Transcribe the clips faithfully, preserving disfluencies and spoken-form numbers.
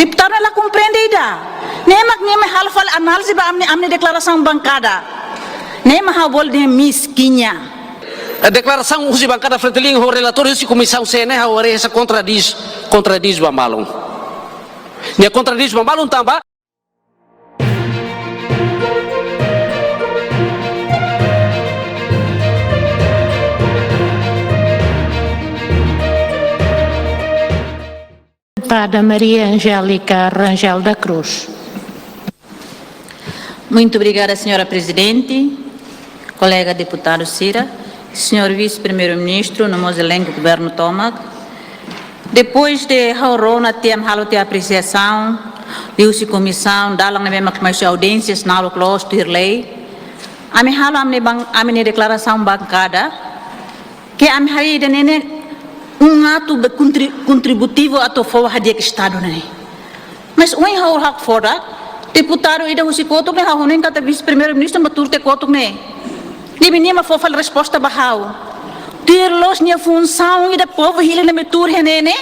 Deputadu ne'e la komprende ida. Ne'e mak nia mai halo fali análize ba ami-nia, ami-nia deklarasaun bankada. Ne'e mak ha'u bolu dehan miskiña. Eh, deklarasaun husi bankada FRETILIN ho relatóriu husi komisaun C ne'e ha'u haree hanesan kontradís, kontradís ba malu. Nia kontradís ba malu tanba Deputada Maria Angélica Rangel da Cruz. Muito obrigada, senhora Presidente, kolega deputadu sira, senhor Vise-Primeiru-Ministru, no mós elenku governu tomak. Depois de ha'u rona tiha, halo tiha apresiasaun, liuhusi komisaun, dalan ne'ebé mak mai husu audiénsia, sinál loos tuir lei. Ami halo ami-nia ban-, ami-nia deklarasaun bankada, ke ami haree ida-ne'e ne'e um ato be kontri-, kontributivu atu fó hadi'a ba Estadu ne'e. Mas ohin ha'u hakfodak, deputadu ida husi kotuk ne'e, ha'u hanoin katak Vise-Primeiru-Ministru mak tuur tiha kotuk ne'e. Nia bele nia mak fó fali resposta ba ha'u. Tuir loos nia funsaun ida povu hili ne'ebé tuur iha ne'e ne'e,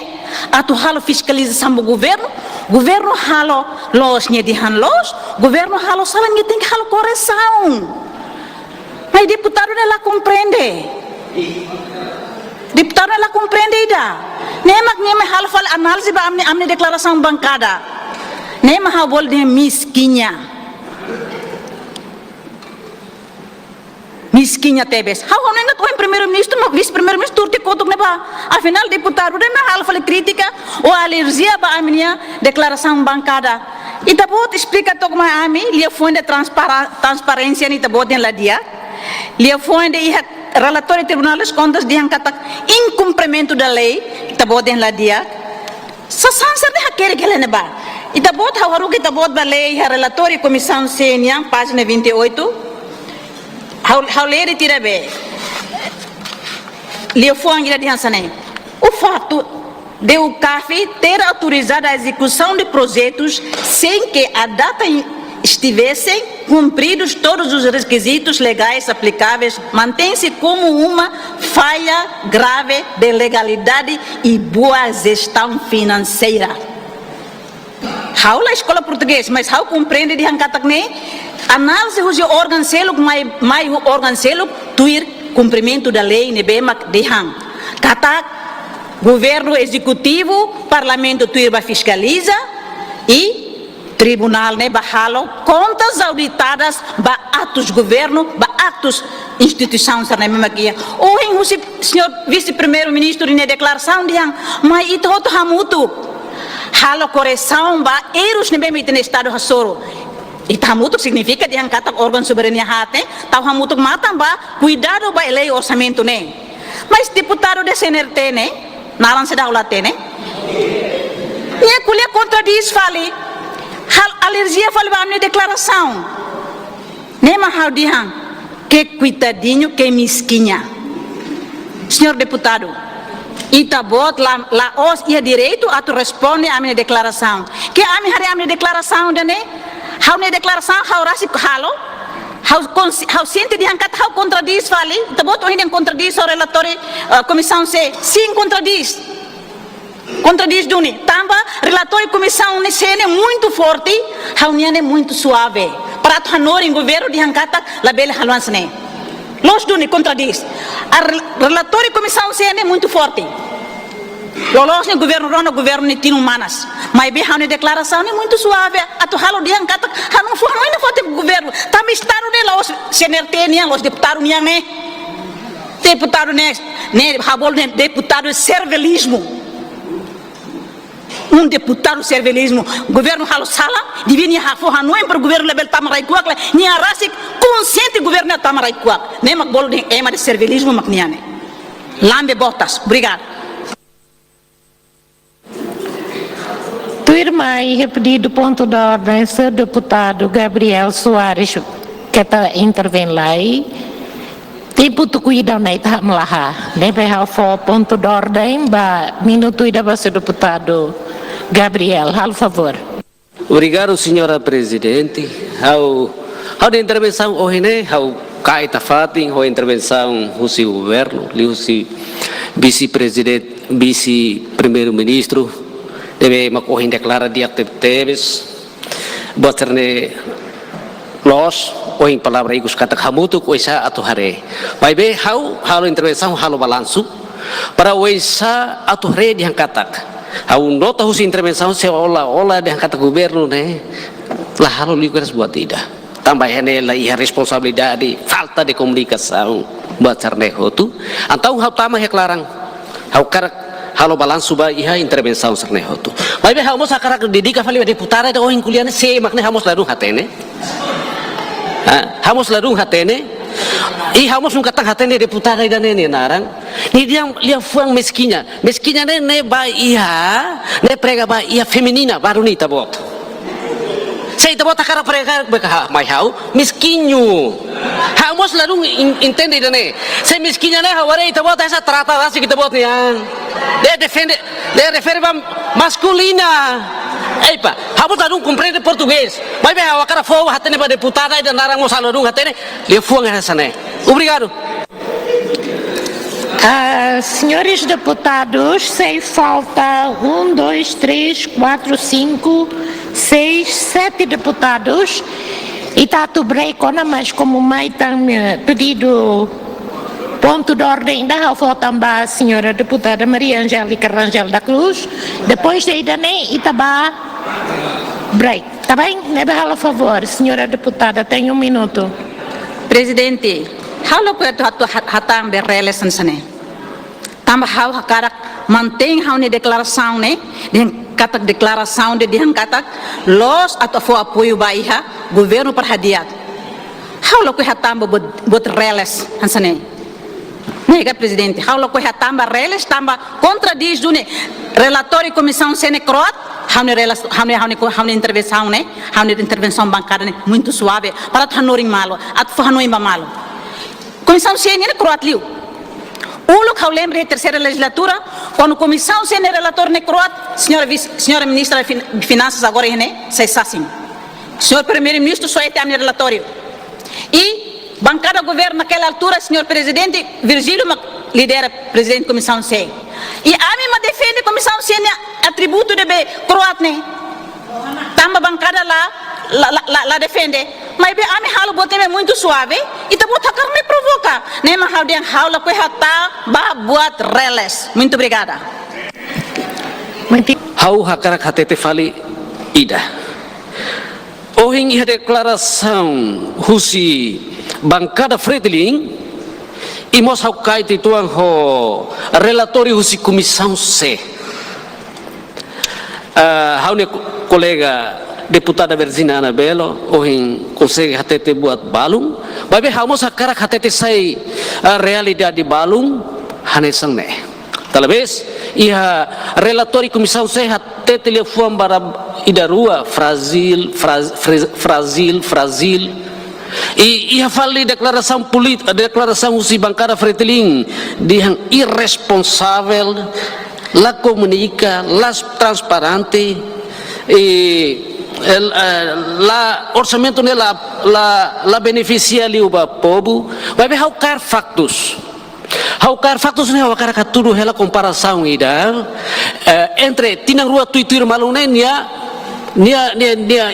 atu halo fiskalizasaun ba governu, governu halo loos nia dehan loos, governu halo sala nia tenke halo koresaun. Mas deputadu ne'e la komprende. Deputadu ne'e la komprende ida. Ne'e mak nia mai halo fali análize ba ami-nia, ami-nia deklarasaun bankada. Ne'e mak ha'u bolu dehan miskiña. Miskiña tebes. Ha'u hanoin katak ohin Primeiru-Ministru no Vise-Primeiru-Ministru tuur tiha kotuk ne'ebá. Afinál deputadu ne'e mak halo fali krítika ou alerjia ba ami-nia deklarasaun bankada. Ita-boot esplika took mai ami, liafuan ida transpara-, transparénsia ne'e ita-boot dehan la di'ak. Liafuan ida iha relatóriu Tribunal das Contas dehan katak inkumprimentu da lei, ita-boot dehan la di'ak. Sasán sira-ne'e hakerek hela ne'ebá. Ita-boot, ha'u haruka ita-boot bá lee iha relatóriu komisaun C nian, pájina vinte e oito. Ha'u, ha'u lee tiha be. Liafuan ida dehan hanesan ne'e. O fato de o CARF ter autorizado a execução de projetos sem que à data em-, estivessem cumpridos todos os requisitos legais aplicáveis mantém-se como uma falha grave de legalidade e boa gestão financeira. Ha'u la eskola portugés, mas ha'u komprende dehan katak ne'e, análize husi órgaun seluk, mai, mai órgaun seluk, tuir kumprimentu da lei ne'ebé mak dehan. Katak governu ezekutivu, parlamentu tuir bá fiskaliza, i tribunál ne'e bá halo kontas auditadas ba atus governu, ba atus instituisaun sira-ne'e mak iha. Ohin husi señór Vise-Primeiru-Ministru nia deklarasaun dehan, mai ita hotu hamutuk halo koresaun ba errus ne'ebé mak ita-nia Estadu hasoru. Ita hamutuk signifika dehan katak órgaun soberania haat ne'e, tau hamutuk matan bá kuidadu ba lei orsamentu ne'e. Mas deputadu de C N R T ne'e, naran seidauk la hatene. Nia ko'alia kontradís fali, halo alerjia fali ba ami-nia deklarasaun. Ne'e mak ha'u dehan, que coitadinho, que miskiña. Señór deputadu, ita-boot la, la'ós iha direitu atu responde ami-nia deklarasaun. Ke ami haree ami-nia deklarasaun ida-ne'e, ha'u-nia deklarasaun ha'u rasik halo, ha'u konsi-, ha'u sente dehan katak ha'u kontradís fali, ita-boot ohin dehan kontradís ho relatóriu, eh, komisaun C, sin kontradís. Kontradís duni, tanba relatóriu komisaun ne'e C ne'e muitu forte, ha'u-nian ne'e muitu suave. Para atu hanorin governu dehan katak labele halo hanesan ne'e. Loos duni, kontradís. A re-, relatóriu komisaun C ne'e muitu forte. Loloos ne'e governu rona, governu nia tilun manas. Maibé ha'u-nia deklarasaun ne'e muitu suave. Atu halo dehan katak, ha'u-nia fó, ha'u-nia fó tiha governu. Tanba Estadu ne'e la'ós C N R T nian, la'ós deputadu nian ne'e. Deputadu ne'e, ne'e ha'u bolu ne'e deputadu servilismo. Um deputadu servilismo. Governu halo sala, devia nia fó hanoin para governu labele tama rai-kuak lai, nia rasik konsiente governu tama rai-kuak. Ne'e mak bolu dehan ema de servilismo mak nia ne'e. Lambe botas. Obrigadu. Tuirmai iha pedidu pontu de ordem, señór deputadu Gabriel Soares, keta intervein lai. Tempu tuku ida ona ita hamlaha. Ne'ebé ha'u fó pontu de ordem ba minutu ida ba señór deputadu Gabriel. Halo favór. Obrigadu, señora Prezidente. Ha'u, ha'u-nia intervensaun ohin ne'e, ha'u kaer ita-fatin ho intervensaun husi governu, liuhusi Vise-Prezidente, Vise-Primeiru-Ministru, Ne'ebé mak ohin deklara di'ak tebetebes, buat sira-ne'e loos, ohin palavra ikus katak hamutuk oinsá atu haree. Maibé ha'u halo intervensaun, halo balansu, para oinsá atu haree dehan katak, ha'u nota husi intervensaun seolah-olah dehan katak governu ne'e la halo liu kedas buat ida. Tanba iha ne'e la iha responsabilidade, falta de komunikasaun, buat sira-ne'e hotu. Entaun ha'u tama iha klaran, ha'u hakarak halo balansu ba iha intervensaun sira-ne'e hotu. Maibé ha'u mós hakarak dedika fali ba deputada ida ohin ko'alia ne'e, sé mak ne'e, ha'u mós ladún hatene. Ha, ha'u mós ladún hatene. I ha'u mós nunka tan hatene deputada ida-ne'e nia naran. Nia dehan liafuan meskinya. Meskinya ne'e, ne'e ba iha, ne'e prega ba iha feminina, baru ne'e ita-boot. Se ita-boot hakarak prega, bele ha'u, mai ha'u, mezquinho. Ha'u mós ladún in-, entende ida-ne'e. Se meskinya ne'e, ha'u haree ita-boot hanesan trata rasik ita-boot nian. Ne'e defende, ne'e refere ba maskulina. Ei pá, ha'u mós ladún komprende portugés. Maibé ha'u hakarak fó hatene ba deputada ida naran mós ha'u ladún hatene, liafuan hanesan ne'e. Obrigadu. Ah, senhores deputados, sei falta um, dois, três, quatro, cinco, seis, sete deputados. E tá tudo bem, mas como mai tem, eh, pedido ponto de ordem, ainda ha'u fó tan ba senhora deputada Maria Angélica Rangel da Cruz. Depois de ida-ne'e, ita ba break. Tá bem? Ne'ebé halo favór, senhora deputada, tem um minuto. Prezidente, ha'u lakohi atu, atu ha-, hatán be reeleisaun hanesan ne'e. Tanba ha'u hakarak mantein ha'u-nia deklarasaun ne'e, dehan katak deklarasaun ida dehan katak loos atu fó apoiu ba iha governu para hadi'a. Ha'u lakohi hatán ba buat, buat reeleisaun hanesan ne'e. Ne'e ka, Prezidente, ha'u lakohi hatán ba reeleisaun tanba kontradís duni relatóriu Komisaun C ne'e kro'at, ha'u-nia reeleisaun, ha'u-nia, ha'u-nia, ha'u-nia intervensaun ne'e, ha'u-nia intervensaun bankada ne'e muitu suave, para atu hanorin malu, atu fó hanoin ba malu. Komisaun C ne'e kro'at liu. Uluk ha'u lembra iha terseira lejizlatura, kuandu Komisaun C ne'e relatóriu ne'e kro'at, señora vis-, señora Ministra de Fin-, Finansas agora iha ne'e, sai sasin. Señór Primeiru-Ministru só hetan ami-nia relatóriu. I bankada governu naquela altura, señór Prezidente Virgílio mak lidera, prezidente Komisaun C. I ami mak defende Komisaun C nia atributu ida be kro'at ne'e. Tanba bankada la, la, la, la, la defende. Maibé ami halo buat ne'ebé muitu suave, ita-boot hakarak mai provoka. Ne'e mak ha'u dehan ha'u lakohi hatán ba buat reeleisaun. Muito obrigada. Ha'u hakarak hatete fali ida. Ohin iha deklarasaun husi bankada Fretilin, i mós ha'u kait uitoan ho relatóriu husi Komisaun C. Ah, ha'u-nia ko-, kolega deputada Virginia Ana Belo, ohin konsege hatete buat balun, maibé ha'u mós hakarak hatete sai, ah, realidade balun, hanesan ne'e. Talvés, iha relatóriu Komisaun C hatete liafuan barak ida rua, frájil, fráj-, fráj-, frájil, frájil. I, iha fali deklarasaun polit-, deklarasaun husi bankada Fretilin, dehan irresponsavel, la komunika, la transparente, i, el, eh, la, orsamentu ne'e la, la, la benefisia liu ba povu, maibé ha'u kaer faktus. Ha'u kaer faktus ne'e ha'u hakarak hatudu hela komparasaun ida, eh, entre tinan rua tuir-tuir malu ne'e nia, nia, nia, nia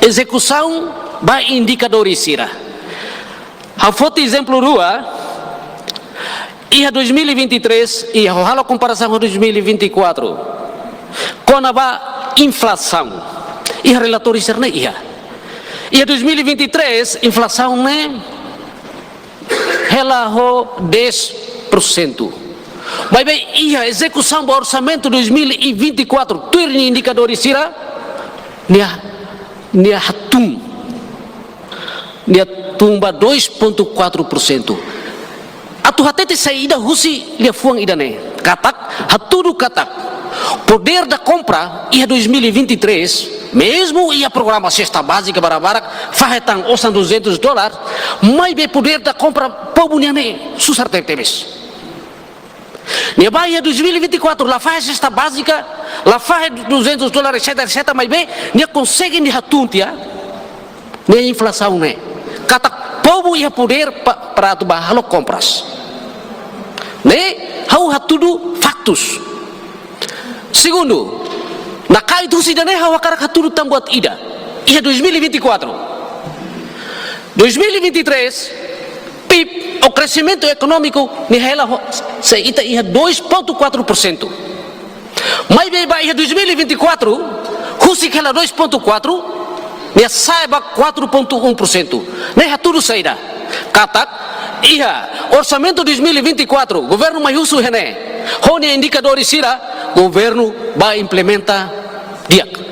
ezekusaun ba indikadór sira. Ha'u foti ezemplu rua, iha dois mil e vinte e três, i ha'u halo komparasaun ho dois mil e vinte e quatro. Kona-ba inflasaun. Iha relatóriu sira-ne'e iha. Iha dois mil e vinte e três, inflasaun ne'e hela ho dez por cento. Maibé iha ezekusaun ba orsamentu dois mil e vinte e quatro, tuir nia indikadór sira, nia, nia hatún. Nia tun ba dois ponto quatro por cento. Atu hatete saida husi liafuan ida-ne'e? Katak, hatudu katak podér da kompra iha dois mil e vinte e três, mezmu iha programa sesta bázika barak-barak, fahe tan osan duzentos dólar, maibé podér da kompra povu nian ne'e susar tebetebes. Nia ba iha dois mil e vinte e quatro, la fahe sesta bázika, la fahe duzentos dólares, et cetera, et cetera, maibé nia konsege nia hatún tiha nia inflasaun ne'e. Katak povu iha podér pa-, para atu ba halo kompras. Ne'e ha'u hatudu faktus. Segundu, Naka'it husi ida-ne'e ha'u hakarak hatudu tan buat ida. Iha dois mil e vinte e quatro, dois mil e vinte e três, PIB, ou kreximentu ekonómiku, nia hela ho-, se ita iha dois ponto quatro por cento. Maibé ba iha dois mil e vinte e quatro, husik hela dois ponto quatro, nia sa'e ba quatro ponto um por cento. Ne'e hatudu saida? Katak, iha orsamentu dois mil e vinte e quatro, governu mai husu iha ne'e, ho nia indikadór sira, governu bá implementa di'ak.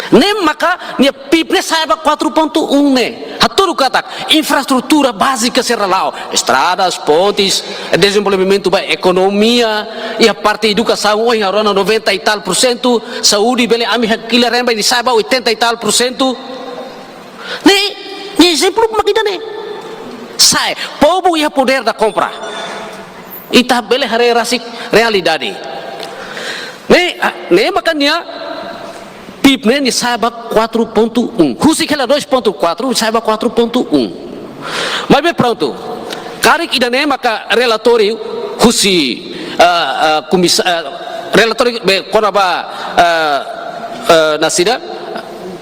Ne'e maka nia PIB ne'e sa'e ba quatro ponto um ne'e. Hatudu katak infraestrutura bázika sira la'o, estradas, pontes, dezenvolvimentu ba ekonomia, iha parte edukasaun ohin rona noventa e tal por cento, saúde bele ami hakilar rembai nia sa'e ba oitenta e tal por cento. Ne'e, ne'e ezemplu mak ida-ne'e. Sa'e, povu iha poder da compra. Ita bele haree rasik realidade. Ne'e, ah, ne'e maka nia PIB ne'e nia sa'e ba quatro ponto um. Husik hela dois ponto quatro, sa'e ba quatro ponto um. Maibé prontu. Karik ida-ne'e maka relatóriu husi, ah, ah, komisa-, ah, relatóriu be kona-ba, ah, ah, nasida,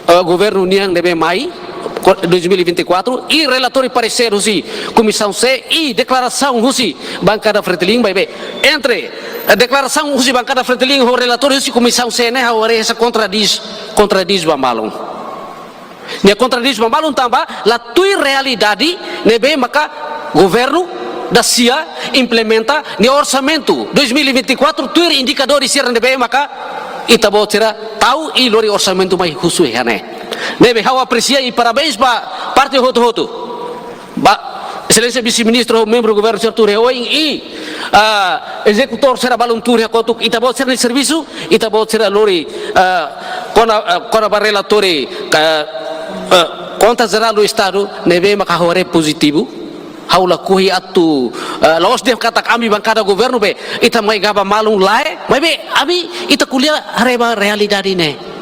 ah, governu nian ne'ebé mai, ko-, dois mil e vinte e quatro, i relatóriu paresér husi Komisaun C, i deklarasaun husi bankada Fretilin, maibé entre, eh, deklarasaun husi bankada Fretilin ho relatóriu husi Komisaun C ne'e ha'u haree hanesan kontradís, kontradís ba malu. Nia kontradís ba malu tanba la tuir realidade ne'ebé maka governu da sia implementa nia orsamentu dois mil e vinte e quatro tuir indikadór sira ne'ebé maka ita-boot sira tau i lori orsamentu mai husu iha ne'e. Ne'ebé ha'u apresia i parabéns ba parte hotu-hotu. Ba Exelénsia Vise-Ministru, membru governu sira tuur iha oin i, ah, ezekutór sira balun tuur iha kotuk, ita-boot sira-nia servisu, ita-boot sira lori, ah, kona, ah, kona-ba relatóriu ka, ah, Konta Jerál do Estadu, ne'ebé maka ha'u haree pozitivu, ha'u lakohi atu, ah, la'ós dehan katak ami bankada governu be, ita mai gaba malu lae, maibé ami ita ko'alia haree ba realidade ne'e.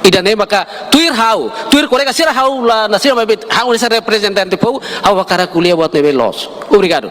Ida-ne'e maka tuir ha'u, tuir kolega sira ha'u la nasida maibé ha'u hanesan reprezentante povu, ha'u hakarak ko'alia buat ne'ebé loos. Obrigadu.